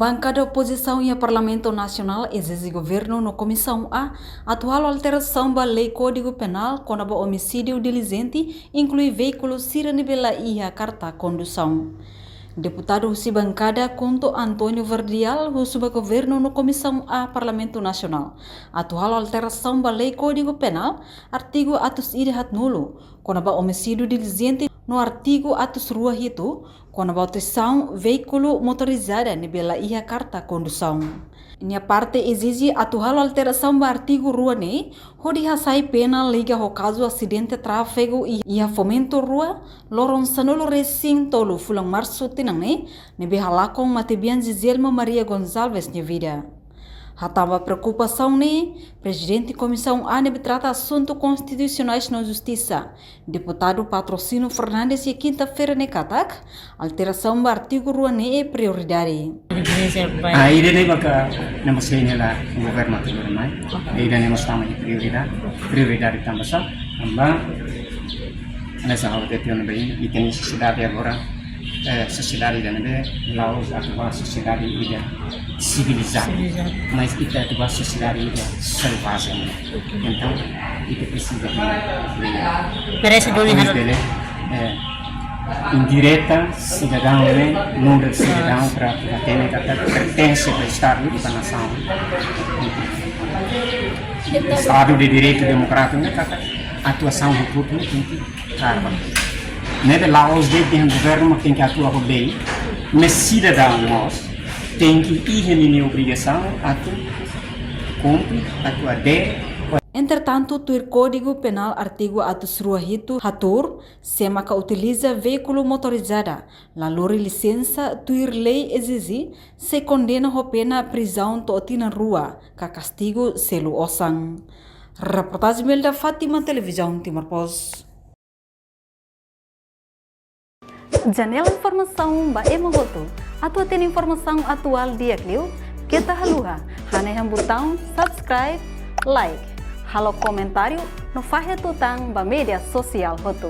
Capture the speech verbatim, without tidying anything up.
Bankada opozisaun iha Parlamentu Nasionál ezije governu no Komisaun A atu halo alterasaun ba lei Kódigu Penál kona-ba omisídiu dilijente, inklui veíkulu sira ne'ebé la iha karta kondusaun. Deputadu husi bankada KHUNTO António Verdial husu ba governu no Komisaun A Parlamentu Nasionál atu halo alterasaun ba lei Kódigu Penál, artigu atus ida haatnulu, kona-ba omisídiu dilijente, no artigu atus rua hitu, kona-ba utilizasaun veíkulu motorizada ne'ebé la iha karta kondusaun. Nia parte ezije atu halo alterasaun ba artigu rua ne'e, hodi hasai pena liga ho kazu asidente tráfegu i-, iha Fomento rua, loron sanulu-resin-tolu fulan Marsu tinan ne'e, ne'ebé halakon matebian Giselma Maria Gonçalves nia vida. Hatán ba preokupasaun ne'e, Prezidente Komisaun A ne'ebé trata asuntu konstitusionais no justisa, Deputadu Patrocínio Fernandes, iha kinta-feira ne'e katak, alterasaun ba artigu rua ne'e prioridade. Ida-ne'e ba ka ne'e mós sei ne'e la governu atu lori mai. Ida-ne'e mós tama iha prioridade. Prioridade tanba sá, tanba hanesan ha'u dehan ona ba imi, ita-nia sosiedade agora, eh, sosiedade ida ne'ebé la'ós atu ba sosiedade ida sivilizadu. Sivilizadu. Mas ita atu ba sosiedade ida selvajen. Entaun, ita presiza de, de, parese duni depois halo dele, eh, indireta, sidadaun ne'e, muda sidadaun para atu hatene katak pertense ba Estadu i ba nasaun. Estadu de direitu demokrátiku ne'e katak atuasaun hukum tenke karba. Ne'ebé la'ós de'it dehan governu mak tenke atua ho lei, mas sidadaun mós tenke iha ninia obrigasaun atu kumpre, atu adere. Entretantu, tuir Kódigu Penál artigu atus rua hitu hatuur, sé maka utiliza veíkulu motorizada, la lori lisensa tuir lei ezije, sei kondena ho pena prizaun to'o tinan rua, ka kastigu selu osan. Reportajen Melda Fátima, Televizaun Timor Post. Janela informasaun ba ema hotu. Atu hatene informasaun atuál di'ak liu, keta haluha hanehan butaun subscribe, like, halo komentáriu no fahe tutan ba média sosiál hotu.